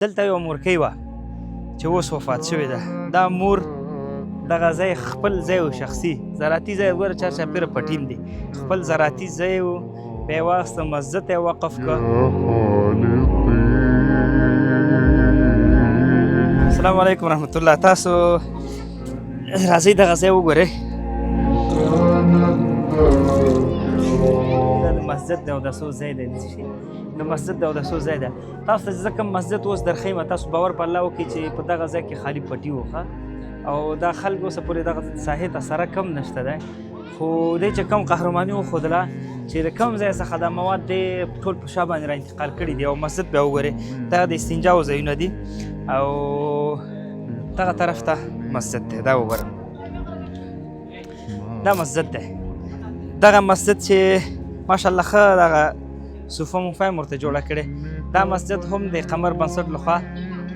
دلته یوه مورکۍ وه چې اوس وفات شوې ده. دا مور دغه ځای خپل ځای و، شخصي زراعتي ځای، ګوره چار چاپېره پټین دی، خپل زراعتي ځای و، بیا یې واخیسته مسجد ته یې وقف کړ. السلام علیکم ورحمت الله. تاسو راځئ دغه ځای وګورئ. دا د مسجد د اوداسو ځای دی، د مسجد د اوداسو ځای دی. تاسو ته زه کوم مسجد اوس درښیم، تاسو باور په الله وکړئ چې په دغه ځای کې خالي پټي و او دا خلک اوسه پورې دغه ساحې ته سره کم نشته دی، خو دی چې کوم قهرماني وښودله چې د کوم ځای څخه دا مواد دی ټول په شا باندې را انتقال کړي دي. او مسجد بیا وګورئ، دا د استنجاو ځایونه دي او دغه طرف ته مسجد دی. دا وګوره، دا مسجد دی. دغه مسجد چې ماشاءالله ښه دغه صوفه موفه یې ورته جوړه کړې. دا مسجد هم د قمر بنسټ لخوا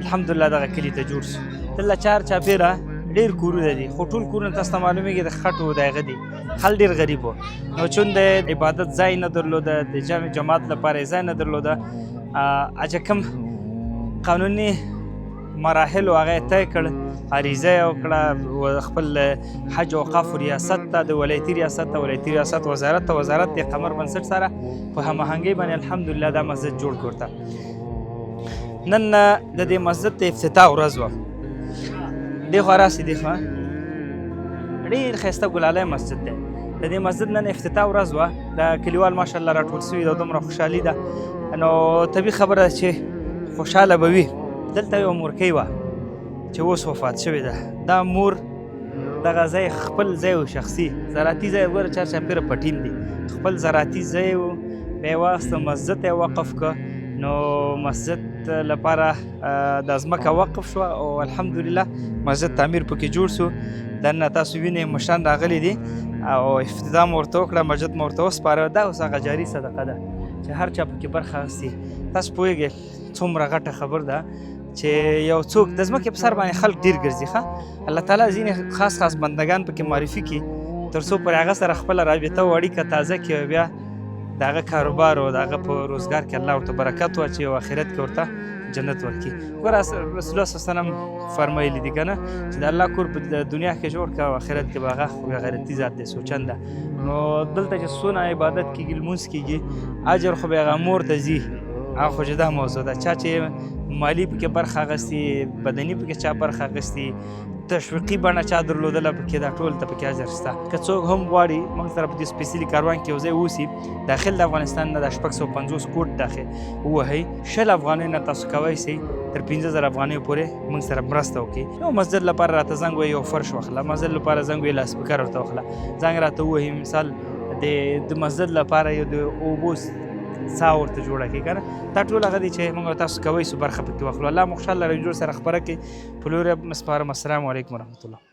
الحمدلله دغه کلي ته جوړ سو. دلته چار چاپېره ډېر کورونه دي، خو ټول کورونه تاسو ته معلومیږي د خټو د هغه دي، خلک ډېر غریب وو، نو چون د عبادت ځای نه درلوده، د جمع جماعت لپاره یې ځای نه درلوده، اجه کوم قانوني مراحل هغه یې طی کړ، عریضه یې وکړه خپل حج اوقاف ریاست ته، د ولایتي ریاست ته، ولایتي ریاست وزارت ته، وزارت د قمر بنسټ سره په هماهنګۍ باندې الحمدلله دا مسجد جوړ کړ. ورته نن د دې مسجد د افتتاح ورځ وه. دې خوا راسي، دې خوا ډېر ښایسته ګلالی مسجد دی. د دې مسجد نن افتتاح ورځ وه. دا کلیوال ماشاءالله راټول سوي ده، دومره خوشحالي ده، نو طبیعي خبره ده چې خوشحاله به وي. دلته یوه مورکۍ وه چې اوس وفات شوې ده. دا مور دغه ځای خپل ځای و، شخصي زراعتي ځای، ګوره چار چاپېره پټین دی، خپل زراعتي ځای و، بیا یې واخیسته مسجد ته یې وقف کړ. نو مسجد لپاره دا ځمکه وقف شوه او الحمدلله مسجد تعمیر پکې جوړ سو. دننه تاسو وینئ مشران راغلي دي او افتتاح مو ورته وکړه، مسجد مو ورته وسپاره. دا اوس هغه جاري صدقه ده چې هر چا پکې برخه اخیستې. تاسو پوهېږئ څومره غټه خبر ده چې یو څوک د ځمکې په سر باندې خلک ډېر ګرځي، ښه الله تعالی ځینې خاص خاص بندګان پکې معرفي کړي تر څو پر هغه سره خپله رابطه او اړیکه تازه کړي او بیا د هغه کاروبار او د هغه په روزګار کې الله ورته برکت واچوي او آخرت کې ورته جنت ورکړي. ګوره رسول الله صلی الله علیه وسلم فرمایلي دي که نه چې د الله کور په دنیا کې جوړ کړه او آخرت کې به هغه خو غیرتي ذات دی، سوچن ده. نو دلته چې څونه عبادت کېږي، لمونځ کېږي، اجر خو به هغه مور ته ځي، هغه خو جدا موضوع ده. چا چې مالي پکې برخه اخیستې، بدني پکې چا برخه اخیستې، تشویقي بڼه چا درلودله پکې، دا ټول ته پکې اجر شته. که څوک هم غواړي موږ سره په دې سپېڅلي کاروان کې یو ځای اوسي، داخل د افغانستان نه دا 650 کوډ داخل ووهئ، 20 افغانۍ نه تاسو کوی سئ تر 5000 افغانیو پورې موږ سره مرسته وکړي. نو مسجد لپاره راته زنګ ووهئ، یو فرش واخله، مسجد لپاره زنګ ووهئ، لاسپیکر ورته واخله، زنګ راته ووهئ، مثال د مسجد لپاره یو د اوبو څاه ورته جوړه کړي که نه. دا ټول هغه دي چې موږ تاسو کوی سو برخه پکې واخلو. الله مو خوشحاله لري، جوړ سره خپره کړي. په لوري سپارم. السلام علیکم ورحمت الله.